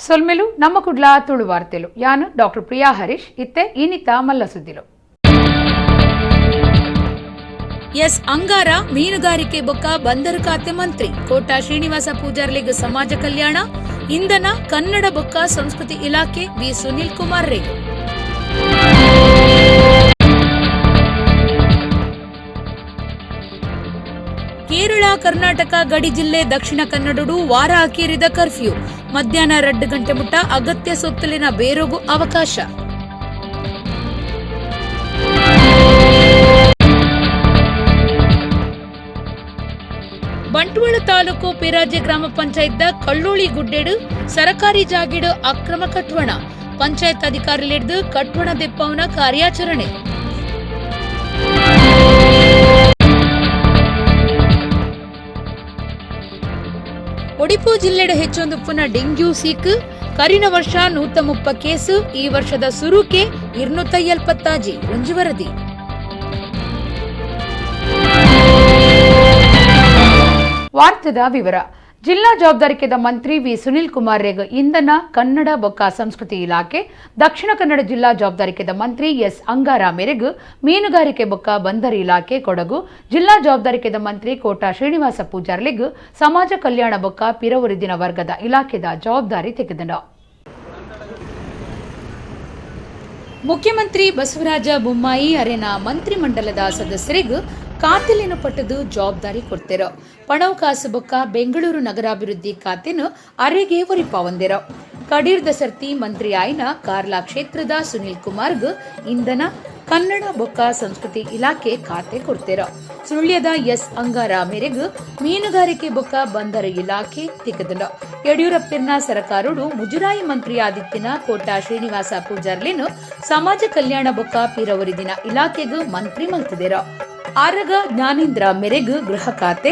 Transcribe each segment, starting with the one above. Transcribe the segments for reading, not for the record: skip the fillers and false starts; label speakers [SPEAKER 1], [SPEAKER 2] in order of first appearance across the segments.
[SPEAKER 1] ಸೊಲ್ಮೆಲು ನಮ್ಮ ಕುಡ್ಲ ತುಳು ವಾರ್ತೆಲು. ಯಾನು ಡಾಕ್ಟರ್ ಪ್ರಿಯಾ ಹರೀಶ್. ಇತ್ತೆ ಇನಿತ ಮಲ್ಲ ಸುದ್ದಿಲು.
[SPEAKER 2] ಎಸ್ ಅಂಗಾರ ಮೀನುಗಾರಿಕೆ ಬೊಕ್ಕ ಬಂದರು ಖಾತೆ ಮಂತ್ರಿ, ಕೋಟಾ ಶ್ರೀನಿವಾಸ ಪೂಜಾರ್ಲಿಗ್ ಸಮಾಜ ಕಲ್ಯಾಣ, ಇಂಧನ, ಕನ್ನಡ ಬೊಕ್ಕ ಸಂಸ್ಕೃತಿ ಇಲಾಖೆ ವಿ ಸುನಿಲ್ ಕುಮಾರ್ ರೇಗು. ಕೇರಳ ಕರ್ನಾಟಕ ಗಡಿ ಜಿಲ್ಲೆ ದಕ್ಷಿಣ ಕನ್ನಡಡು ವಾರ ಅಕೇರಿದ ಕರ್ಫ್ಯೂ. ಮಧ್ಯಾಹ್ನ 2 ಗಂಟೆ ಮುಟ್ಟ ಅಗತ್ಯ ಸೊತ್ತುಲಿನ ಬೇರೊಗು ಅವಕಾಶ. ಬಂಟ್ವಾಳ ತಾಲೂಕು ಪೇರಾಜೆ ಗ್ರಾಮ ಪಂಚಾಯತ್ ಕಳ್ಳೋಳಿ ಗುಡ್ಡೆಡು ಸರಕಾರಿ ಜಾಗಿಡು ಅಕ್ರಮ ಕಟ್ವಣ. ಪಂಚಾಯತ್ ಅಧಿಕಾರಿಲಿಡ್ದು ಕಟ್ವಣ ದೆಪ್ಪವನ ಕಾರ್ಯಾಚರಣೆ. ಒಡಿಪು ಜಿಲ್ಲೆಡ್ ಹೆಚ್ಚೊಂದುಪ್ಪುನ ಡೆಂಗ್ಯೂ ಸೀಕ್. ಕರಿನ ವರ್ಷ 130 ಕೇಸು, ಈ ವರ್ಷದ ಸುರುಕೆ 276, ಒಂಜಿ ವರದಿ.
[SPEAKER 1] ವಾರ್ತೆದ ವಿವರ. ಜಿಲ್ಲಾ ಜವಾಬ್ದಾರಿಕೆದ ಮಂತ್ರಿ ವಿ ಸುನಿಲ್ ಕುಮಾರ್ ರೆಗ್ ಇಂಧನ, ಕನ್ನಡ ಬೊಕ್ಕ ಸಂಸ್ಕೃತಿ ಇಲಾಖೆ, ದಕ್ಷಿಣ ಕನ್ನಡ ಜಿಲ್ಲಾ ಜವಾಬ್ದಾರಿಕೆದ ಮಂತ್ರಿ ಎಸ್ ಅಂಗಾರ ಮೇರೆಗ್ ಮೀನುಗಾರಿಕೆ ಬೊಕ್ಕ ಬಂದರು ಇಲಾಖೆ, ಕೊಡಗು ಜಿಲ್ಲಾ ಜವಾಬ್ದಾರಿಕೆದ ಮಂತ್ರಿ ಕೋಟಾ ಶ್ರೀನಿವಾಸ ಪೂಜಾರ್ಲಿಗ್ ಸಮಾಜ ಕಲ್ಯಾಣ ಬೊಕ್ಕ ಪಿರವೊರಿದಿನ ವರ್ಗದ ಇಲಾಖೆದ ಜವಾಬ್ದಾರಿ ತೆಗೆದನು.
[SPEAKER 2] ಮುಖ್ಯಮಂತ್ರಿ ಬಸವರಾಜ ಬೊಮ್ಮಾಯಿ ಅರೆನ ಮಂತ್ರಿಮಂಡಲದ ಸದಸ್ಯರಿಗೆ ಖಾತೆಲಿನ ಪಟ್ಟದು ಜವಾಬ್ದಾರಿ ಕೊಡ್ತಿರೋ. ಪಣವು ಕಾಸು ಬೊಕ್ಕ ಬೆಂಗಳೂರು ನಗರಾಭಿವೃದ್ಧಿ ಖಾತೆನು ಅರೆಗೆ ಒರಿಪಾವಂದಿರೋ. ಕಡೀರ್ದ ಸರ್ತಿ ಮಂತ್ರಿ ಆಯ್ನ ಕಾರ್ಲಾ ಕ್ಷೇತ್ರದ ಸುನೀಲ್ ಕುಮಾರ್ಗ್ ಇಂಧನ, ಕನ್ನಡ ಬೊಕ್ಕ ಸಂಸ್ಕೃತಿ ಇಲಾಖೆ ಖಾತೆ ಕೊಡ್ತಿರೋ. ಸುಳ್ಯದ ಎಸ್ ಅಂಗಾರ ಮೇರೆಗ್ ಮೀನುಗಾರಿಕೆ ಬೊಕ್ಕ ಬಂದರು ಇಲಾಖೆ ತಿಕ್ಕದಂಡ. ಯಡಿಯೂರಪ್ಪನ ಸರಕಾರುಡು ಮುಜರಾಯಿ ಮಂತ್ರಿ ಆದಿತ್ತಿನ ಕೋಟಾ ಶ್ರೀನಿವಾಸ ಪೂಜಾರ್ಲಿನು ಸಮಾಜ ಕಲ್ಯಾಣ ಬೊಕ್ಕ ಪಿರವರಿದಿನ ಇಲಾಖೆಗ್ ಮಂತ್ರಿ ಮಲ್ತಿದಿರ. ಆರಗ ಜ್ಞಾನೇಂದ್ರ ಮೆರೆಗ್ ಗೃಹ ಖಾತೆ,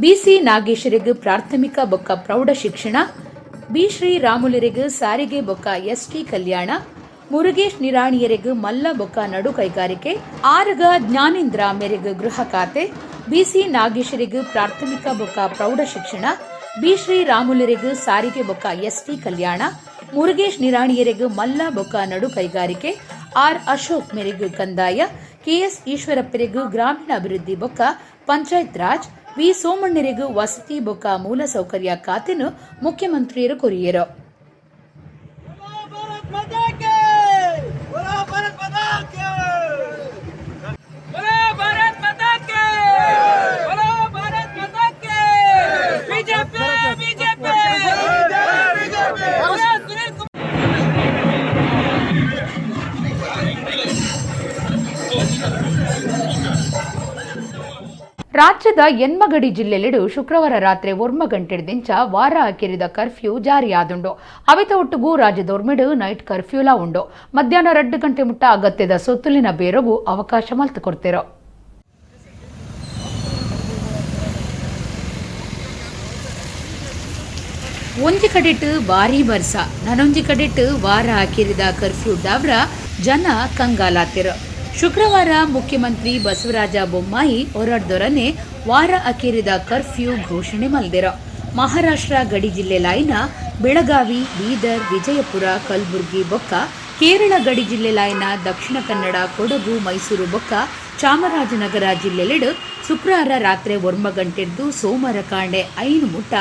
[SPEAKER 2] ಬಿಸಿ ನಾಗೇಶರಿಗ್ ಪ್ರಾಥಮಿಕ ಬೊಕ್ಕ ಪ್ರೌಢ ಶಿಕ್ಷಣ, ಬಿ ಶ್ರೀರಾಮುಲರಿಗ್ ಸಾರಿಗೆ ಬೊಕ್ಕ ಎಸ್ಟಿ ಕಲ್ಯಾಣ, ಮುರುಗೇಶ್ ನಿರಾಣಿಯರಿಗ್ ಮಲ್ಲ ಬೊಕ್ಕ ನಡು ಕೈಗಾರಿಕೆ, ಆರಗ ಜ್ಞಾನೇಂದ್ರ ಮೆರೆಗ್ ಗೃಹ ಖಾತೆ, ಬಿಸಿ ನಾಗೇಶರಿಗ್ ಪ್ರಾಥಮಿಕ ಬೊಕ್ಕ ಪ್ರೌಢ ಶಿಕ್ಷಣ, ಬಿ ಶ್ರೀರಾಮುಲರಿಗ್ ಸಾರಿಗೆ ಬೊಕ್ಕ ಎಸ್ಟಿ ಕಲ್ಯಾಣ, ಮುರುಗೇಶ್ ನಿರಾಣಿಯರಿಗ್ ಮಲ್ಲ ಬೊಕ್ಕ ನಡು ಕೈಗಾರಿಕೆ, ಆರ್ ಅಶೋಕ್ ಮೆರೆಗ್ ಕಂದಾಯ, ಕೆಎಸ್ ಈಶ್ವರಪ್ಪರಿಗ್ ಗ್ರಾಮೀಣ ಅಭಿವೃದ್ಧಿ ಬೊಕ್ಕ ಪಂಚಾಯತ್ ರಾಜ್, ವಿ ಸೋಮಣ್ಣರಿಗ್ ವಸತಿ ಬೊಕ್ಕ ಮೂಲಸೌಕರ್ಯ ಖಾತೆನು ಮುಖ್ಯಮಂತ್ರಿಯರು ಕೊರಿಯರು.
[SPEAKER 3] भारत माता की! बोलो भारत माता की! बोलो भारत माता की! बोलो भारत माता की! BJP, BJP! बोलो सुनील कुमार.
[SPEAKER 1] ರಾಜ್ಯದ ಎನ್ಮಗಡಿ ಜಿಲ್ಲೆಲಿಡು ಶುಕ್ರವಾರ ರಾತ್ರಿ 9 ಗಂಟೆದಿಂಚ ವಾರ ಅಕಿರಿದ ಕರ್ಫ್ಯೂ ಜಾರಿಯಾದುಂಡು. ಅವಿತ ಒಟ್ಟುಗು ರಾಜ್ಯದೊರ್ಮೆಡು ನೈಟ್ ಕರ್ಫ್ಯೂಲಾ ಉಂಡು. ಮಧ್ಯಾಹ್ನ 2 ಗಂಟೆ ಮುಟ್ಟ ಅಗತ್ಯದ ಸೊತ್ತುಲಿನ ಬೇರೊಗು ಅವಕಾಶ ಮಲ್ತು ಕೊಡ್ತಿರೋ.
[SPEAKER 2] ಒಂಜಿ ಕಡೆಟ್ ಬಾರಿ ಬರ್ಸ, ನನೊಂಜಿ ಕಡೆಟ್ ವಾರ ಹಾಕಿರಿದ ಕರ್ಫ್ಯೂ ದಾವ್ರ ಜನ ಕಂಗಾಲಾತಿರು. ಶುಕ್ರವಾರ ಮುಖ್ಯಮಂತ್ರಿ ಬಸವರಾಜ ಬೊಮ್ಮಾಯಿ ಹೊರಡ್ದೊರನೆ ವಾರ ಅಕೇರಿದ ಕರ್ಫ್ಯೂ ಘೋಷಣೆ ಮಲ್ದಿರ. ಮಹಾರಾಷ್ಟ್ರ ಗಡಿ ಜಿಲ್ಲೆ ಲಾಯಿನ ಬೆಳಗಾವಿ, ಬೀದರ್, ವಿಜಯಪುರ, ಕಲಬುರ್ಗಿ ಬೊಕ್ಕ ಕೇರಳ ಗಡಿ ಜಿಲ್ಲೆ ಲಾಯಿನ ದಕ್ಷಿಣ ಕನ್ನಡ, ಕೊಡಗು, ಮೈಸೂರು ಬೊಕ್ಕ ಚಾಮರಾಜನಗರ ಜಿಲ್ಲೆಲಿಡು ಶುಕ್ರವಾರ ರಾತ್ರಿ 9 ಗಂಟೆದ್ದು ಸೋಮವಾರ ಕಾಂಡೆ 5 ಮುಟ್ಟ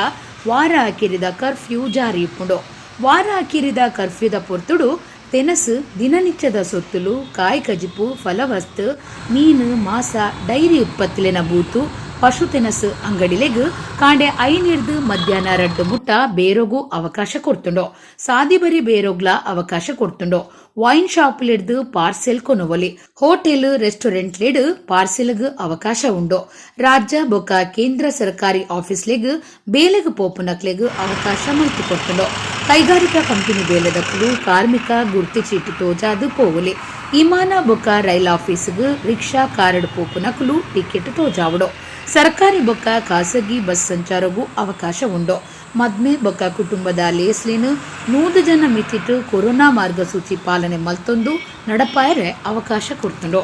[SPEAKER 2] ವಾರ ಅಕಿರಿದ ಕರ್ಫ್ಯೂ ಜಾರಿ ಇಪ್ಪುಂಡು. ವಾರ ಅಕಿರಿದ ಕರ್ಫ್ಯೂದ ಪೊರ್ತುಡು ತೆನಸು, ದಿನನಿತ್ಯದ ಸೊತ್ತುಲು, ಕಾಯಿ ಕಜಿಪು, ಫಲವಸ್ತು, ಮೀನು, ಮಾಸ, ಡೈರಿ ಉತ್ಪತ್ತಿಲಿನ ಬೂತು, ಪಶು ತೆನಸು ಅಂಗಡಿಲೆಗ್ ಕಾಂಡೆ 5ರ್ದು ಮಧ್ಯಾಹ್ನ 2 ಮುಟ್ಟ ಬೇರೊಗು ಅವಕಾಶ ಕೊಡ್ತುಂಡು. ಸಾದಿಬರಿ ಬೇರೊಗ್ಲ ಅವಕಾಶ ಕೊಡ್ತುಂಡು. ವೈನ್ ಶಾಪ್ಲಿಡ್ದು ಪಾರ್ಸೆಲ್ ಕೊನೊವೊಲಿ. ಹೋಟೆಲ್, ರೆಸ್ಟೋರೆಂಟ್ ಲೆಡ್ ಪಾರ್ಸೆಲ್ಗ್ ಅವಕಾಶ ಉಂಡು. ರಾಜ್ಯ ಬೊಕ್ಕ ಕೇಂದ್ರ ಸರ್ಕಾರಿ ಆಫೀಸ್ಲೆಗ್ ಬೇಲೆಗ್ ಪೋಪುನಕ್ಲೆಗ್ ಅವಕಾಶ ಮಲ್ತು ಕೊಡ್ತುಂಡು. ಕೈಗಾರಿಕಾ ಕಂಪನಿ ಬೇಲೆದಕುಲು ಕಾರ್ಮಿಕ ಗುರ್ತಿ ಚೀಟಿ ತೋಜಾದು ಪೋವೊಲಿ. ಇಮಾನ ಬೊಕ್ಕ ರೈಲ್ ಆಫೀಸ್ಗ್ ರಿಕ್ಷಾ, ಕಾರಡ್ ಪೋಪುನಕುಲು ಟಿಕೆಟ್ ತೋಜಾವಡು. ಸರ್ಕಾರಿ ಬೊಕ್ಕ ಖಾಸಗಿ ಬಸ್ ಸಂಚಾರಗೂ ಅವಕಾಶ ಉಂಡು. ಮದ್ಮೆ ಬೊಕ್ಕ ಕುಟುಂಬದ ಲೇಸ್ಲೇನು 100 ಜನ ಮಿತಿಟ್ಟು ಕೊರೋನಾ ಮಾರ್ಗಸೂಚಿ ಪಾಲನೆ ಮಲ್ತೊಂದು ನಡಪಾಯರೆ ಅವಕಾಶ ಕೊಡ್ತುಂಡು.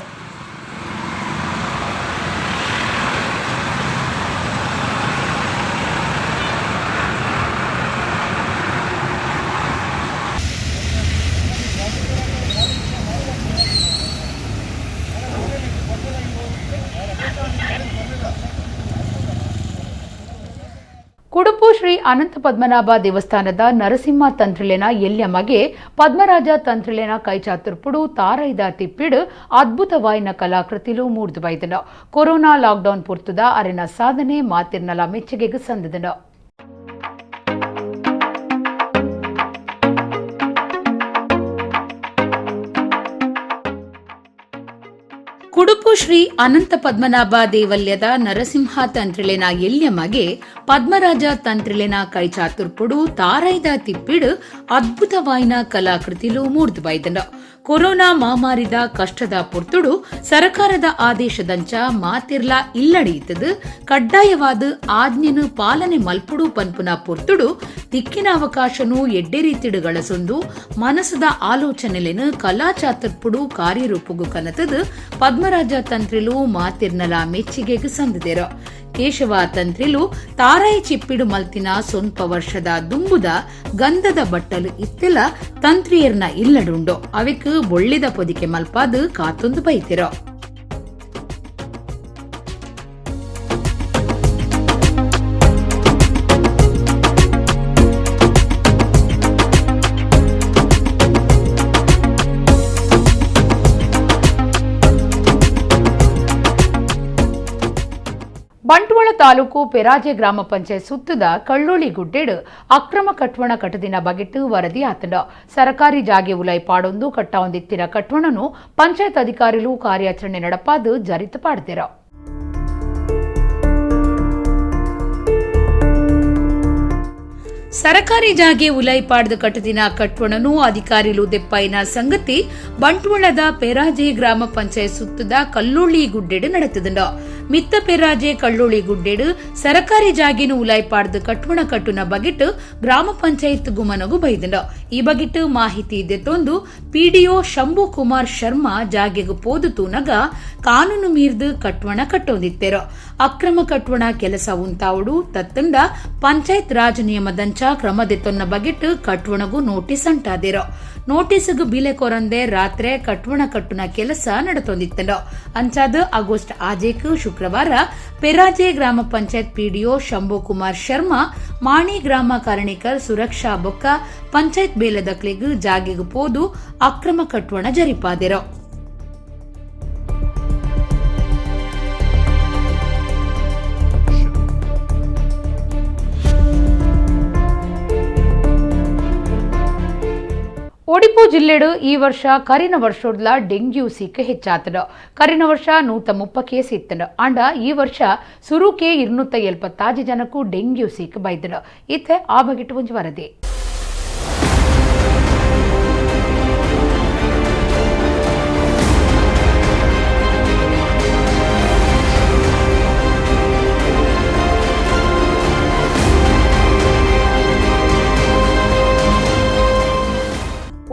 [SPEAKER 1] Ananta Padmanabha ದೇವಸ್ಥಾನದ ನರಸಿಂಹ ತಂತ್ರಿಲೆನ ಎಲ್ಯ ಮಗೆ ಪದ್ಮರಾಜ ತಂತ್ರಿಲೆನ ಕೈಚಾತುರ್ಪುಡು ತಾರೈದ ತಿಪ್ಪಿಡು ಅದ್ಭುತವಾಯಿನ ಕಲಾಕೃತಿಲು ಮೂರ್ದು ಬೈದನು. ಕೊರೋನಾ ಲಾಕ್ಡೌನ್ ಪೂರ್ತುದ ಅರೆನ ಸಾಧನೆ ಮಾತಿರ್ನಲ ಮೆಚ್ಚುಗೆಗೆ ಸಂದದನು. ಕುಡುಪು ಶ್ರೀ ಅನಂತ ಪದ್ಮನಾಭ ದೇವಲ್ಯದ ನರಸಿಂಹ ತಂತ್ರಿಲೆನ ಎಲ್ಯ ಮಗೆ ಪದ್ಮರಾಜ ತಂತ್ರಿಲೆನ ಕೈಚಾತುರ್ಪುಡು ತಾರೈದ ತಿಪ್ಪಿಡು ಅದ್ಭುತವಾಯಿನ ಕಲಾಕೃತಿಲು ಮೂರ್ದು ಬೈದನು. ಕೊರೋನಾ ಮಾಮಾರಿದ ಕಷ್ಟದ ಪೊರ್ತುಡು ಸರ್ಕಾರದ ಆದೇಶದಂಚ ಮಾತಿರ್ಲಾ ಇಲ್ಲಡಿಯಿತದು ಕಡ್ಡಾಯವಾದ ಆಜ್ಞೆನು ಪಾಲನೆ ಮಲ್ಪುಡು ಪನ್ಪುನ ಪೊರ್ತುಡು ತಿಕ್ಕಿನ ಅವಕಾಶನು ಎಡ್ಡೆ ರೀತಿಡು ಗಳಸೊಂದು ಮನಸದ ಆಲೋಚನೆಲೆನು ಕಲಾಚಾತುರ್ಪುಡು ಕಾರ್ಯರೂಪುಗು ಕನತದು ಪದ್ಮರಾಜ ತಂತ್ರಿಲು ಮಾತಿರ್ನಲ ಮೆಚ್ಚಿಗೆಗ್ ಸಂದಿದೆರು. ಕೇಶವ ತಂತ್ರಿಲು ತಾರಾಯಿ ಚಿಪ್ಪಿಡು ಮಲ್ತಿನ ಸೊನ್ಪ ವರ್ಷದ ದುಂಬುದ ಗಂಧದ ಬಟ್ಟಲು ಇತ್ತೆಲ ತಂತ್ರಿಯರ್ನ ಇಲ್ಲಡುಂಡು ಅವಿಕ್ ಬೊಳ್ಳಿದ ಪೊದಿಕೆ ಮಲ್ಪಾದು ಕಾತೊಂದು ಬೈತಿರೋ. ಬಂಟ್ವಾಳ ತಾಲೂಕು ಪೆರಾಜೆ ಗ್ರಾಮ ಪಂಚಾಯತ್ ಸುತ್ತದ ಕಳ್ಳೋಳಿ ಗುಡ್ಡೆಡು ಅಕ್ರಮ ಕಟ್ವಣ ಕಟ್ಟದಿನ ಬಗೆಟ್ಟು ವರದಿ ಆತಂಡ. ಸರಕಾರಿ ಜಾಗೆ ಉಲೈ ಪಾಡೊಂದು ಕಟ್ಟಾವೊಂದಿತ್ತಿನ ಕಟ್ವಣನು ಪಂಚಾಯತ್ ಅಧಿಕಾರಿಲು ಕಾರ್ಯಾಚರಣೆ ನಡಪಾದು ಜರಿತು ಪಾಡ್ದಿರ. ಸರಕಾರಿ ಜಾಗೆ ಉಲೈ ಪಾಡ್ದು ಕಟ್ಟದಿನ ಕಟ್ವಣನು ಅಧಿಕಾರಿಲು ದೆಪ್ಪಾಯಿನ ಸಂಗತಿ ಬಂಟ್ವಾಳದ ಪೆರಾಜೆ ಗ್ರಾಮ ಪಂಚಾಯತ್ ಸುತ್ತದ ಕಲ್ಲೋಳಿ ಗುಡ್ಡೆಡು ನಡೆತದಂಡ. ಮಿತ್ತ ಪೆರಾಜೆ ಕಳ್ಳೋಳಿ ಗುಡ್ಡೆಡು ಸರಕಾರಿ ಜಾಗೆನು ಉಲೈ ಪಾಡ್ದು ಕಟ್ವಣ ಕಟ್ಟುನ ಬಗೆಟ್ ಗ್ರಾಮ ಪಂಚಾಯತ್ ಗುಮನಗು ಬೈದಂಡ. ಈ ಬಗೆಟ್ ಮಾಹಿತಿ ದೆತ್ತೊಂದು ಪಿಡಿಒ ಶಂಭು ಕುಮಾರ್ ಶರ್ಮಾ ಜಾಗೆಗು ಪೋದು ತೂನಗ ಕಾನೂನು ಮೀರ್ದು ಕಟ್ವಣ ಕಟ್ಟೋದಿತ್ತೆರೋ. ಅಕ್ರಮ ಕಟ್ವಣ ಕೆಲಸ ಉಂತಾವುಡು ತತ್ತಂಡ ಪಂಚಾಯತ್ ರಾಜ್ ನಿಯಮದಂಚ ಕ್ರಮ ದೆತ್ತೊನ್ನ ಬಗೆಟ್ ಕಟ್ವಣಗು ನೋಟಿಸ್ ಅಂಟಾದಿರೋ. ನೋಟಿಸ್ಗು ಬಿಲೆ ಕೊರಂದೆ ರಾತ್ರೆ ಕಟ್ವಣ ಕಟ್ಟುನ ಕೆಲಸ ನಡತೊಂದಿತ್ತಂಡ. ಅಂಚಾದ ಆಗಸ್ಟ್ ಆಜೇಕ್ ಶುಕ್ರವಾರ ಪೆರಾಜೆ ಗ್ರಾಮ ಪಂಚಾಯತ್ ಪಿಡಿಒ ಶಂಭು ಕುಮಾರ್ ಶರ್ಮಾ ಮಾಣಿ ಗ್ರಾಮ ಕಾರಣಿಕರ್ ಸುರಕ್ಷಾ ಬೊಕ್ಕ ಪಂಚಾಯತ್ ಬೇಲದಕ್ಲೆಗ್ ಜಾಗೆಗ್ ಪೋದು ಅಕ್ರಮ ಕಟ್ವಣ ಜರಿಪಾದಿರೋ. ಒಡಿಪು ಜಿಲ್ಲೆಡು ಈ ವರ್ಷ ಕರಿನ ವರ್ಷೋಡ್ಲ ಡೆಂಗ್ಯೂ ಸೀಕ್ ಹೆಚ್ಚಾತದ. ಕರಿನ ವರ್ಷ 130 ಕೇಸ್ ಇತ್ತಂಡ. ಆಂಡ ಈ ವರ್ಷ ಸುರುಕೆ 275 ಜನಕ್ಕೂ ಡೆಂಗ್ಯೂ ಸೀಕ್ ಬೈದಡ. ಇತ್ತೆ ಆ ಬಗೆಟ್ ಒಂಜಿ ವರದಿ.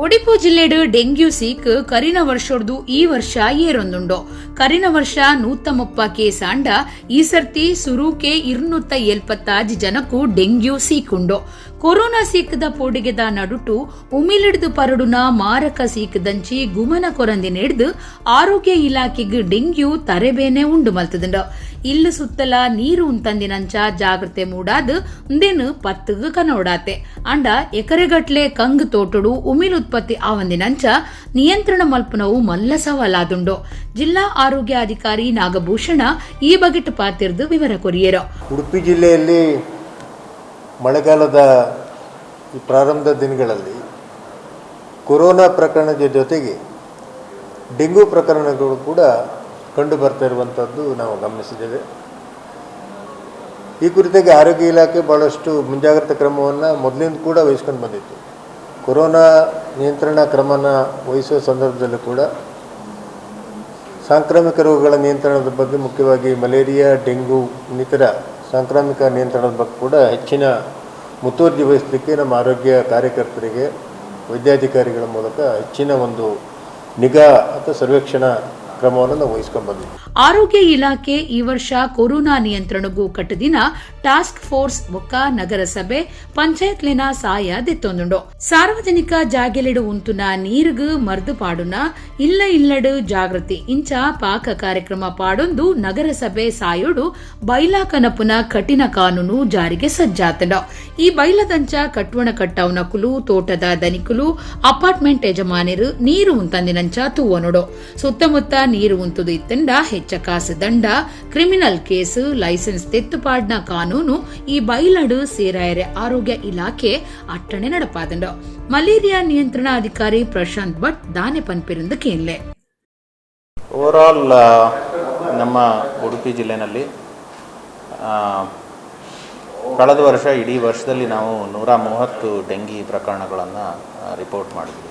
[SPEAKER 1] ಒಡಿಪು ಜಿಲ್ಲೆಡು ಡೆಂಗ್ಯೂ ಸೀಕ್ ಕರಿನ ವರ್ಷೊಡ್ದು ಈ ವರ್ಷ ಏರೊಂದುಂಡು. ಕರಿನ ವರ್ಷ 130 ಕೇಸ್ ಆಂಡ ಈ ಸರ್ತಿ ಸುರುಕೆ 275 ಜನಕ್ಕೂ ಡೆಂಗ್ಯೂ ಸೀಕ್ ಉಂಡು. ಕೊರೋನಾ ಸೀಕದ ಪೋಡಿಗೆದ ನಡುಟು ಉಮಿಲಿಡ್ದು ಪರಡುನ ಮಾರಕ ಸೀಕದಂಚಿ ಗುಮನ ಕೊರಂದಿ ನೆಡ್ದು ಆರೋಗ್ಯ ಇಲಾಖೆಗೆ ಡೆಂಗ್ಯೂ ತರೆಬೇನೆ ಉಂಡು ಮಲ್ತದಂಡು. ಇಲ್ಲು ಸುತ್ತಲ ನೀರು ಉಂತಂದಿನಂಚ ಜಾಗ್ರತೆ ಮೂಡಾದು ಉಂದೇನು ಪತ್ತುಗು ಕನೋಡಾತೆ. ಅಂಡ ಎಕರೆಗಟ್ಲೆ ಕಂಗ್ ತೋಟಡು ಉಮಿಲ್ ಉತ್ಪತ್ತಿ ಆವಂದಿನಂಚ ನಿಯಂತ್ರಣ ಮಲ್ಪನವು ಮಲ್ಲ ಸವಾಲಾದುಂಡು. ಜಿಲ್ಲಾ ಆರೋಗ್ಯ ಅಧಿಕಾರಿ ನಾಗಭೂಷಣ ಈ ಬಗೆಟ್ ಪಾತಿರ್ದು ವಿವರ ಕೊರಿಯರು.
[SPEAKER 4] ಉಡುಪಿ ಜಿಲ್ಲೆಯಲ್ಲಿ ಮಳೆಗಾಲದ ಈ ಪ್ರಾರಂಭದ ದಿನಗಳಲ್ಲಿ ಕೊರೋನಾ ಪ್ರಕರಣದ ಜೊತೆಗೆ ಡೆಂಗೂ ಪ್ರಕರಣಗಳು ಕೂಡ ಕಂಡು ಬರ್ತಾ ಇರುವಂಥದ್ದು ನಾವು ಗಮನಿಸಿದ್ದೇವೆ. ಈ ಕುರಿತಾಗಿ ಆರೋಗ್ಯ ಇಲಾಖೆ ಭಾಳಷ್ಟು ಮುಂಜಾಗ್ರತಾ ಕ್ರಮವನ್ನು ಮೊದಲಿಂದ ಕೂಡ ವಹಿಸ್ಕೊಂಡು ಬಂದಿತ್ತು. ಕೊರೋನಾ ನಿಯಂತ್ರಣ ಕ್ರಮನ ವಹಿಸುವ ಸಂದರ್ಭದಲ್ಲೂ ಕೂಡ ಸಾಂಕ್ರಾಮಿಕ ರೋಗಗಳ ನಿಯಂತ್ರಣದ ಬಗ್ಗೆ, ಮುಖ್ಯವಾಗಿ ಮಲೇರಿಯಾ, ಡೆಂಗೂ ಇನ್ನಿತರ ಸಾಂಕ್ರಾಮಿಕ ನಿಯಂತ್ರಣದ ಬಗ್ಗೆ ಕೂಡ ಹೆಚ್ಚಿನ ಮುತುವರ್ಜಿ ವಹಿಸಲಿಕ್ಕೆ ನಮ್ಮ ಆರೋಗ್ಯ ಕಾರ್ಯಕರ್ತರಿಗೆ, ವೈದ್ಯಾಧಿಕಾರಿಗಳ ಮೂಲಕ ಹೆಚ್ಚಿನ ಒಂದು ನಿಗಾ ಅಥವಾ ಸರ್ವೇಕ್ಷಣಾ ಕ್ರಮವನ್ನು ನಾವು ವಹಿಸ್ಕೊಂಡು ಬಂದಿದ್ದೀವಿ.
[SPEAKER 2] ಆರೋಗ್ಯ ಇಲಾಖೆ ಈ ವರ್ಷ ಕೊರೋನಾ ನಿಯಂತ್ರಣಗೂ ಕಟ್ಟದಿನ ಟಾಸ್ಕ್ ಫೋರ್ಸ್ ಬೊಕ್ಕ ನಗರಸಭೆ ಪಂಚಾಯತ್ಲಿನ ಸಾಯ ದೆತ್ತೊಂದುಂಡು. ಸಾರ್ವಜನಿಕ ಜಾಗೆಲೆಡು ಉಂತುನ ನೀರುಗು ಮರ್ದು ಪಾಡುನ, ಇಲ್ಲ ಇಲ್ಲಡು ಜಾಗೃತಿ ಇಂಚ ಪಾಕ ಕಾರ್ಯಕ್ರಮ ಪಾಡೊಂದು ನಗರಸಭೆ ಸಾಯೋಡು ಬೈಲಾ ಕನಪುನ ಕಠಿಣ ಕಾನೂನು ಜಾರಿಗೆ ಸಜ್ಜಾತಂಡ. ಈ ಬೈಲದಂಚ ಕಟ್ವಣ ಕಟ್ಟವನಕುಲು, ತೋಟದ ದನಿಕುಲು, ಅಪಾರ್ಟ್ಮೆಂಟ್ ಯಜಮಾನರು ನೀರು ಉಂತಂದಿನಂಚ ತೂವನೊಡು. ಸುತ್ತಮುತ್ತ ನೀರು ಉಂತುದು ಇತ್ತಂಡ ಹೆಚ್ಚ ಕಾಸು ದಂಡ, ಕ್ರಿಮಿನಲ್ ಕೇಸ್, ಲೈಸೆನ್ಸ್ ತೆತ್ತುಪಾಡ್ನ ಕಾನೂನು ಈ ಬೈಲಡು ಸೇರಾಯರೆ ಆರೋಗ್ಯ ಇಲಾಖೆ ಅಟ್ಟಣೆ ನಡಪಾದಂಡ. ಮಲೇರಿಯಾ ನಿಯಂತ್ರಣ ಅಧಿಕಾರಿ ಪ್ರಶಾಂತ್ ಭಟ್ ದಾನೆ ಪನ್ಪಿರಂದು ಕೇನ್ಲೆ.
[SPEAKER 5] ಓವರಾಲ್ ನಮ್ಮ ಉಡುಪಿ ಜಿಲ್ಲೆನಲ್ಲಿ ಕಳೆದ ವರ್ಷ ಇಡೀ ವರ್ಷದಲ್ಲಿ ನಾವು 130 ಡೆಂಗಿ ಪ್ರಕರಣಗಳನ್ನು ರಿಪೋರ್ಟ್ ಮಾಡಿದ್ವಿ.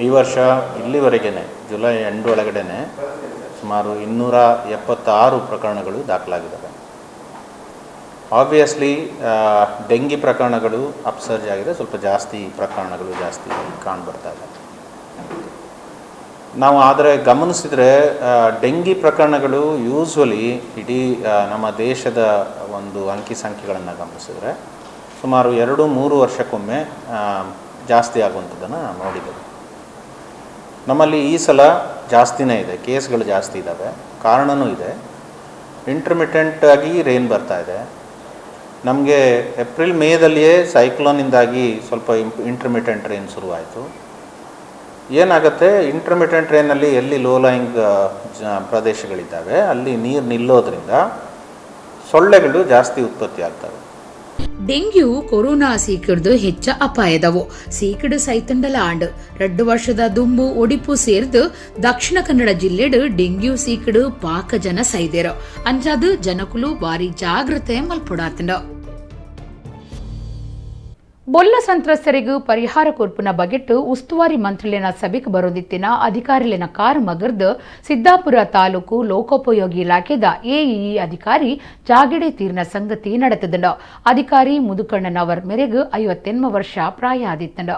[SPEAKER 5] ಈ ವರ್ಷ ಇಲ್ಲಿವರೆಗೇ ಜುಲೈ ಎಂಡ್ ಒಳಗಡೆ ಸುಮಾರು 276 ಪ್ರಕರಣಗಳು ದಾಖಲಾಗಿದ್ದಾವೆ. ಆಬ್ವಿಯಸ್ಲಿ ಡೆಂಗಿ ಪ್ರಕರಣಗಳು ಅಪ್ಸರ್ಜ್ ಆಗಿದೆ, ಸ್ವಲ್ಪ ಜಾಸ್ತಿ ಪ್ರಕರಣಗಳು ಜಾಸ್ತಿ ಕಾಣ್ಬರ್ತಾ ಇದೆ. ನಾವು ಆದರೆ ಗಮನಿಸಿದರೆ ಡೆಂಗಿ ಪ್ರಕರಣಗಳು ಯೂಸ್ವಲಿ ಇಡೀ ನಮ್ಮ ದೇಶದ ಒಂದು ಅಂಕಿ ಸಂಖ್ಯೆಗಳನ್ನು ಗಮನಿಸಿದರೆ ಸುಮಾರು 2-3 ವರ್ಷಕ್ಕೊಮ್ಮೆ ಜಾಸ್ತಿ ಆಗುವಂಥದ್ದನ್ನು ನೋಡಿದ್ದೇವೆ. ನಮ್ಮಲ್ಲಿ ಈ ಸಲ ಜಾಸ್ತಿನೇ ಇದೆ, ಕೇಸ್ಗಳು ಜಾಸ್ತಿ ಇದ್ದಾವೆ. ಕಾರಣವೂ ಇದೆ, ಇಂಟರ್ಮಿಟೆಂಟ್ ಆಗಿ ರೇನ್ ಬರ್ತಾ ಇದೆ. ನಮಗೆ ಏಪ್ರಿಲ್ ಮೇದಲ್ಲಿಯೇ ಸೈಕ್ಲೋನಿಂದಾಗಿ ಸ್ವಲ್ಪ ಇಂಟರ್ಮಿಟೆಂಟ್ ರೇನ್ ಶುರುವಾಯಿತು. ಏನಾಗುತ್ತೆ, ಇಂಟರ್ಮಿಟೆಂಟ್ ರೇನಲ್ಲಿ ಎಲ್ಲಿ ಲೋ ಲೈಯಿಂಗ್ ಪ್ರದೇಶಗಳಿದ್ದಾವೆ ಅಲ್ಲಿ ನೀರು ನಿಲ್ಲೋದ್ರಿಂದ ಸೊಳ್ಳೆಗಳು ಜಾಸ್ತಿ ಉತ್ಪತ್ತಿ ಆಗ್ತವೆ.
[SPEAKER 2] ಡೆಂಗ್ಯೂ ಕೊರೋನಾ ಸೀಕಿಡ್ದು ಹೆಚ್ಚ ಅಪಾಯದವು. ಸೀಕಿಡು ಸೈತಂಡಲ ಆಂಡ್ 2 ವರ್ಷದ ದುಂಬು ಒಡಿಪು ಸೇರ್ದು ದಕ್ಷಿಣ ಕನ್ನಡ ಜಿಲ್ಲೆಡು ಡೆಂಗ್ಯೂ ಸೀಕಿಡು ಪಾಕ ಜನ ಸೈದೇರು. ಅಂಚಾದು ಜನಕುಲು ಬಾರಿ ಜಾಗ್ರತೆ ಮಲ್ಪೊಡಾತಂಡ.
[SPEAKER 1] ಬೊಲ್ಲ ಸಂತ್ರಸ್ತರಿಗೂ ಪರಿಹಾರ ಕೊರ್ಪುನ ಬಗೆಟ್ಟು ಉಸ್ತುವಾರಿ ಮಂತ್ರಿಲಿನ ಸಭೆಗೆ ಬರೋದಿತ್ತಿನ ಅಧಿಕಾರಿಲಿನ ಕಾರು ಮಗರ್ದು ಸಿದ್ದಾಪುರ ತಾಲೂಕು ಲೋಕೋಪಯೋಗಿ ಇಲಾಖೆದ ಎಇಇ ಅಧಿಕಾರಿ ಜಾಗಡೆ ತೀರ್ನ ಸಂಗತಿ ನಡೆತದಂಡ. ಅಧಿಕಾರಿ ಮುದುಕಣ್ಣನವರ್ ಮೇರೆಗೂ 58 ವರ್ಷ ಪ್ರಾಯ ಆದಿತ್ತಂಡ.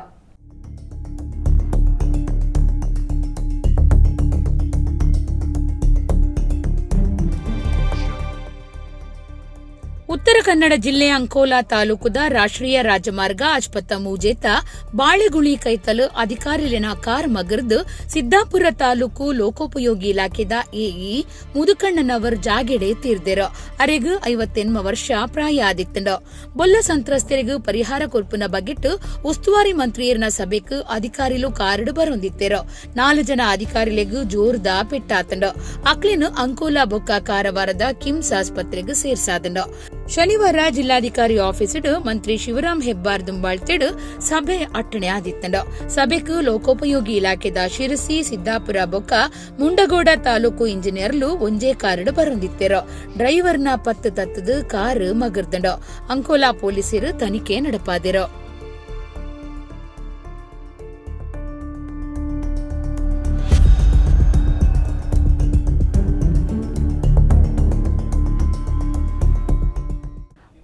[SPEAKER 2] ಉತ್ತರ ಕನ್ನಡ ಜಿಲ್ಲೆ ಅಂಕೋಲಾ ತಾಲೂಕುದ ರಾಷ್ಟ್ರೀಯ ರಾಜಮಾರ್ಗ ಅಜ್ಪತ್ತ ಮೂಜೇತ ಬಾಳೆಗುಳಿ ಕೈತಲು ಅಧಿಕಾರಿಲಿನ ಕಾರ್ ಮಗರ್ದು ಸಿದ್ದಾಪುರ ತಾಲೂಕು ಲೋಕೋಪಯೋಗಿ ಇಲಾಖೆದ ಎಇ ಮುದುಕಣ್ಣನವರ್ ಜಾಗೆಡೆ ತೀರ್ದೆರು. ಅರೆಗು 58 ವರ್ಷ ಪ್ರಾಯ ಆದಿತ್ತಂಡ. ಬೊಲ್ಲ ಸಂತ್ರಸ್ತರಿಗೂ ಪರಿಹಾರ ಕೊರ್ಪುನ ಬಗೆಟ್ಟು ಉಸ್ತುವಾರಿ ಮಂತ್ರಿಯರ್ನ ಸಭೆಕ್ ಅಧಿಕಾರಿಲು ಕಾರಡು ಬರೊಂದಿತ್ತೆರು. 4 ಜನ ಅಧಿಕಾರಿಲೆಗೂ ಜೋರ್ದ ಪೆಟ್ಟಾತಂಡ. ಅಕ್ಲಿನ ಅಂಕೋಲಾ ಬೊಕ್ಕ ಕಾರವಾರದ ಕಿಮ್ಸ್ ಆಸ್ಪತ್ರೆಗೆ ಸೇರ್ಸಾದಂಡ. ಶನಿವಾರ ಜಿಲ್ಲಾಧಿಕಾರಿ ಆಫೀಸಿಡು ಮಂತ್ರಿ ಶಿವರಾಮ್ ಹೆಬ್ಬಾರ್ ದುಂಬಾಳ್ತಿಡು ಸಭೆ ಅಟ್ಟಣೆ ಆದಿತ್ತಂಡ. ಸಭೆಕ್ ಲೋಕೋಪಯೋಗಿ ಇಲಾಖೆದ ಶಿರಸಿ, ಸಿದ್ದಾಪುರ ಬೊಕ್ಕ ಮುಂಡಗೋಡ ತಾಲೂಕು ಇಂಜಿನಿಯರ್ಲು ಒಂಜೇ ಕಾರುಡು ಬರೊಂದಿತ್ತೆರು. ಡ್ರೈವರ್ನ ಪತ್ತು ತತ್ತದು ಕಾರು ಮಗರ್ದಂಡ. ಅಂಕೋಲಾ ಪೊಲೀಸರು ತನಿಖೆ ನಡಪಾದಿರು.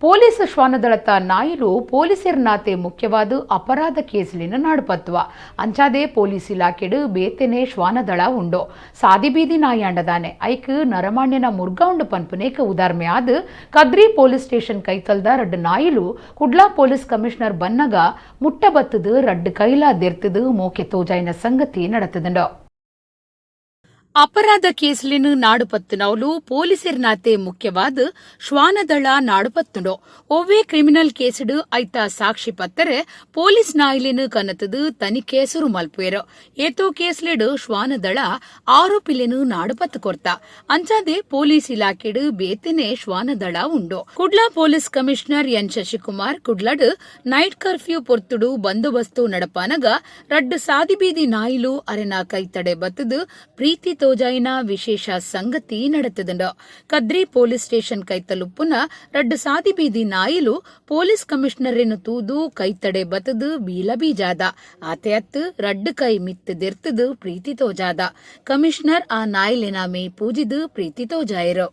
[SPEAKER 1] ಪೊಲೀಸ್ ಶ್ವಾನದಳತ ನಾಯಿಲು ಪೊಲೀಸರ ನಾತೆ ಮುಖ್ಯವಾದ ಅಪರಾಧ ಕೇಸ್ಲಿನ ನಾಡುಪತ್ವ. ಅಂಚಾದೆ ಪೊಲೀಸ್ ಇಲಾಖೆಡು ಬೇತೆನೆ ಶ್ವಾನದಳ ಉಂಡು. ಸಾದಿಬೀದಿ ನಾಯಾಂಡದಾನೆ ಐಕ್ ನರಮಾಣ್ಯನ ಮುರ್ಗ ಉಂಡು ಪನ್ಪುನೇಕ ಉದಾರ್ಮೆ ಆದ್ ಕದ್ರಿ ಪೊಲೀಸ್ ಸ್ಟೇಷನ್ ಕೈತಲ್ದ ರಡ್ಡು ನಾಯಿಲು ಕುಡ್ಲಾ ಪೊಲೀಸ್ ಕಮಿಷನರ್ ಬನ್ನಗ ಮುಟ್ಟ ಬತ್ತದು ರಡ್ಡು ಕೈಲಾ ದೆರ್ತದು ಮೋಕೆ ತೋಜಾಯಿನ ಸಂಗತಿ ನಡತದಂಡು.
[SPEAKER 2] ಅಪರಾಧ ಕೇಸ್ಲಿನ ನಾಡುಪತ್ತುನವಲು ಪೊಲೀಸರ ನಾತೆ ಮುಖ್ಯವಾದ ಶ್ವಾನದಳ ನಾಡುಪತ್ತುಂಡು. ಒವ್ವೇ ಕ್ರಿಮಿನಲ್ ಕೇಸ್ಡು ಐತ ಸಾಕ್ಷಿ ಪತ್ತರೆ ಪೊಲೀಸ್ ನಾಯಿಲಿನ ಕನತದು ತನಿಖೆ ಸುರು ಮಲ್ಪುವೆರು. ಏತೋ ಕೇಸ್ಲಿಡು ಶ್ವಾನದಳ ಆರೋಪಿಲಿನ ನಾಡುಪತ್ತು ಕೊರ್ತ. ಅಂಚಾದೆ ಪೊಲೀಸ್ ಇಲಾಖೆಡು ಬೇತೆನೆ ಶ್ವಾನದಳ ಉಂಡು. ಕುಡ್ಲಾ ಪೊಲೀಸ್ ಕಮಿಷನರ್ ಎನ್ ಶಶಿಕುಮಾರ್ ಕುಡ್ಲಡು ನೈಟ್ ಕರ್ಫ್ಯೂ ಪೊರ್ತುಡು ಬಂದೋಬಸ್ತು ನಡಪಾನಗ ರಡ್ಡು ಸಾದಿಬೀದಿ ನಾಯಿಲು ಅರೆನ ಕೈತಡೆ ಬತ್ತದು ಪ್ರೀತಿ ತೋಜಾಯಿನ ವಿಶೇಷ ಸಂಗತಿ ನಡೆತದಂಡ. ಕದ್ರಿ ಪೊಲೀಸ್ ಸ್ಟೇಷನ್ ಕೈತಲುಪ್ಪುನ ರಡ್ಡು ಸಾದಿಬೀದಿ ನಾಯಿಲು ಪೊಲೀಸ್ ಕಮಿಷನರೇನು ತೂದು ಕೈತಡೆ ಬತದು ಬೀಲ ಬೀಜಾದ. ಆತೆ ಅತ್ತು ರಡ್ಡು ಕೈ ಮಿತ್ತು ದೆರ್ತದು ಪ್ರೀತಿ ತೋಜಾದ. ಕಮಿಷನರ್ ಆ ನಾಯಿಲಿನ ಮೇ ಪೂಜಿದು ಪ್ರೀತಿ ತೋಜಾಯಿರು.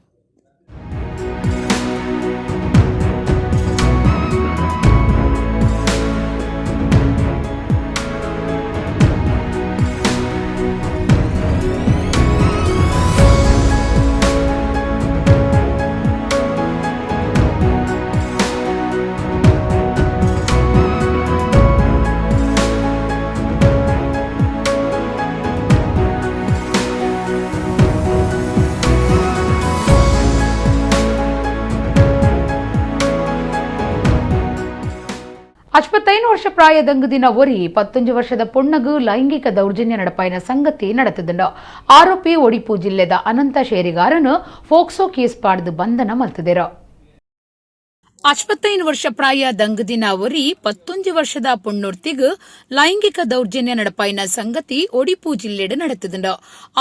[SPEAKER 1] 65 ವರ್ಷ ಪ್ರಾಯದಂಗುದಿನ ಒರಿ 19 ವರ್ಷದ ಪೊಣ್ಣಗು ಲೈಂಗಿಕ ದೌರ್ಜನ್ಯ ನಡಪಾಯಿನ ಸಂಗತಿ ನಡೆತದುಂಡು. ಆರೋಪಿ ಒಡಿಪು ಜಿಲ್ಲೆದ ಅನಂತ ಶೇರಿಗಾರನು ಫೋಕ್ಸೋ ಕೇಸ್ ಪಾಡ್ದು ಬಂಧನ ಮಲ್ತುದೆರು.
[SPEAKER 2] 65 ವರ್ಷ ಪ್ರಾಯ ದಂಗದಿನ ಒರಿ 19 ವರ್ಷದ ಪೊಣ್ಣೊರ್ತಿಗ್ ಲೈಂಗಿಕ ದೌರ್ಜನ್ಯ ನಡಪಾಯಿನ ಸಂಗತಿ ಒಡಿಪು ಜಿಲ್ಲೆಡ್ ನಡೆತದುಂಡು.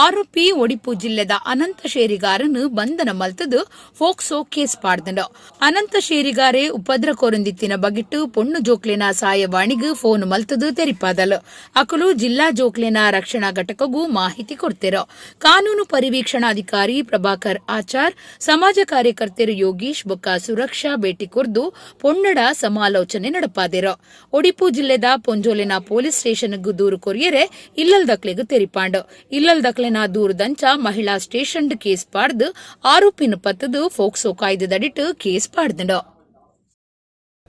[SPEAKER 2] ಆರೋಪಿ ಒಡಿಪು ಜಿಲ್ಲೆದ ಅನಂತ ಶೇರಿಗಾರನು ಬಂಧನ ಮಲ್ತದು ಫೋಕ್ಸೋ ಕೇಸ್ ಪಾಡ್ದುಂಡು. ಅನಂತ ಶೇರಿಗಾರೆ ಉಪದ್ರ ಕೋರಂದಿತ್ತಿನ ಬಗಿಟ್ಟು ಪೊಣ್ಣು ಜೋಕ್ಲೆನ ಸಾಯವಾಣಿಗ್ ಫೋನ್ ಮಲ್ತದು ತೆರಿಪಾದಲು. ಅಕಲು ಜಿಲ್ಲಾ ಜೋಕ್ಲೆನ ರಕ್ಷಣಾ ಘಟಕಗೂ ಮಾಹಿತಿ ಕೊಡ್ತಿರು. ಕಾನೂನು ಪರಿವೀಕ್ಷಣಾಧಿಕಾರಿ ಪ್ರಭಾಕರ್ ಆಚಾರ್, ಸಮಾಜ ಕಾರ್ಯಕರ್ತರು ಯೋಗೀಶ್ ಬೊಕ್ಕ ಸುರಕ್ಷಾ ಭೇಟಿ ಕೊರ್ದು ಪೊಣ್ಣಡ ಸಮಾಲೋಚನೆ ನಡಪಾದೆರು. ಒಡಿಪು ಜಿಲ್ಲೆದ ಪೊಂಜೋಲಿನ ಪೊಲೀಸ್ ಸ್ಟೇಷನ್ಗೂ ದೂರು ಕೊರಿಯರೆ ಇಲ್ಲಲ್ ದಕ್ಲೆಗ್ ತೆರಿಪಾಂಡು. ಇಲ್ಲಲ್ ದಕ್ಲೆನ ದೂರುದಂಚ ಮಹಿಳಾ ಸ್ಟೇಷನ್ ಕೇಸ್ ಪಾಡ್ದು ಆರೋಪಿನ ಪತ್ತದು ಫೋಕ್ಸೋ ಕಾಯ್ದೆದಡಿಟ್ಟು ಕೇಸ್ ಪಾಡ್ದುಂಡು.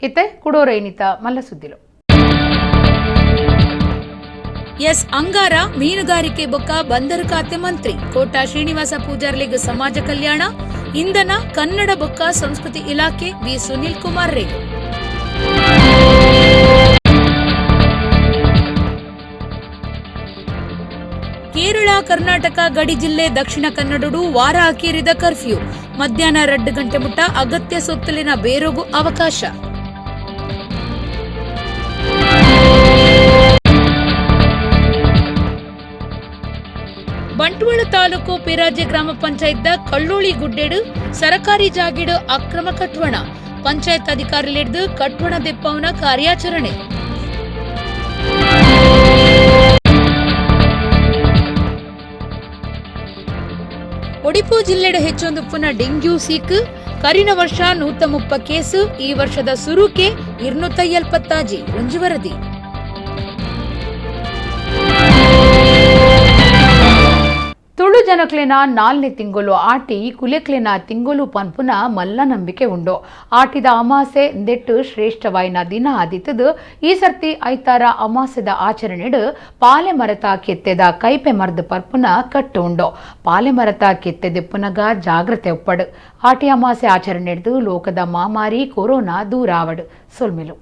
[SPEAKER 1] ಇತ್ತೆ ಕುಡೋರೈನಿತ ಮಲ್ಲ ಸುದ್ದಿಲು.
[SPEAKER 2] ಎಸ್ ಅಂಗಾರ ಮೀನುಗಾರಿಕೆ ಬೊಕ್ಕ ಬಂದರು ಖಾತೆ ಮಂತ್ರಿ ಕೋಟಾ ಶ್ರೀನಿವಾಸ ಪೂಜಾರ್ಲಿಗ್ ಸಮಾಜ ಕಲ್ಯಾಣ, ಇಂಧನ, ಕನ್ನಡ ಬೊಕ್ಕ ಸಂಸ್ಕೃತಿ ಇಲಾಖೆ ವಿ ಸುನಿಲ್ ಕುಮಾರ್ ರೇಗ್. ಕೇರಳ ಕರ್ನಾಟಕ ಗಡಿ ಜಿಲ್ಲೆ ದಕ್ಷಿಣ ಕನ್ನಡಡು ವಾರ ಅಕೇರಿದ ಕರ್ಫ್ಯೂ. ಮಧ್ಯಾಹ್ನ 2 ಗಂಟೆ ಮುಟ್ಟ ಅಗತ್ಯ ಸೊತ್ತಲಿನ ಬೇರೋಗು ಅವಕಾಶ. ಬಂಟ್ವಾಳ ತಾಲೂಕು ಪಿರಾಜೆ ಗ್ರಾಮ ಪಂಚಾಯತ್ ಕಳ್ಳೋಳಿ ಗುಡ್ಡೆಡು ಸರಕಾರಿ ಜಾಗೀಡು ಅಕ್ರಮ ಕಟ್ವಣ. ಪಂಚಾಯತ್ ಅಧಿಕಾರಿಲಿಡ್ದು ಕಟ್ವಣ ದೆಪ್ಪವನ ಕಾರ್ಯಾಚರಣೆ. ಒಡಿಪು ಜಿಲ್ಲೆಡು ಹೆಚ್ಚೊಂದು ಪುನಃ ಡೆಂಗ್ಯೂ ಸೀಕ್. ಕರಿನ ವರ್ಷ 130 ಕೇಸು, ಈ ವರ್ಷದ ಸುರುಕೆ 276. ಒಂಜಿ ವರದಿ.
[SPEAKER 1] ತುಳು ಜನಕ್ಲೆನ 4ನೇ ತಿಂಗಳು ಆಟಿ ಕುಲೆಕ್ಲೆನ ತಿಂಗಳು ಪನ್ಪುನ ಮಲ್ಲ ನಂಬಿಕೆ ಉಂಡು. ಆಟಿದ ಅಮಾಸೆ ದೆಟ್ಟು ಶ್ರೇಷ್ಠವಾಯಿನ ದಿನ ಆದಿತ್ತದು. ಈ ಸರ್ತಿ ಐತಾರ ಅಮಾಸೆದ ಆಚರಣೆಡು ಪಾಲೆ ಮರತ ಕೆತ್ತೆದ ಕೈಪೆ ಮರ್ದ ಪರ್ಪುನ ಕಟ್ಟು ಉಂಡು. ಪಾಲೆ ಮರತ ಕೆತ್ತೆದೆಪ್ಪುನಗ ಜಾಗ್ರತೆ ಒಪ್ಪಡು. ಆಟಿ ಅಮಾಸೆ ಆಚರಣೆಡ್ದು ಲೋಕದ ಮಾಮಾರಿ ಕೊರೋನಾ ದೂರಾವಡು. ಸೊಲ್ಮೆಲು.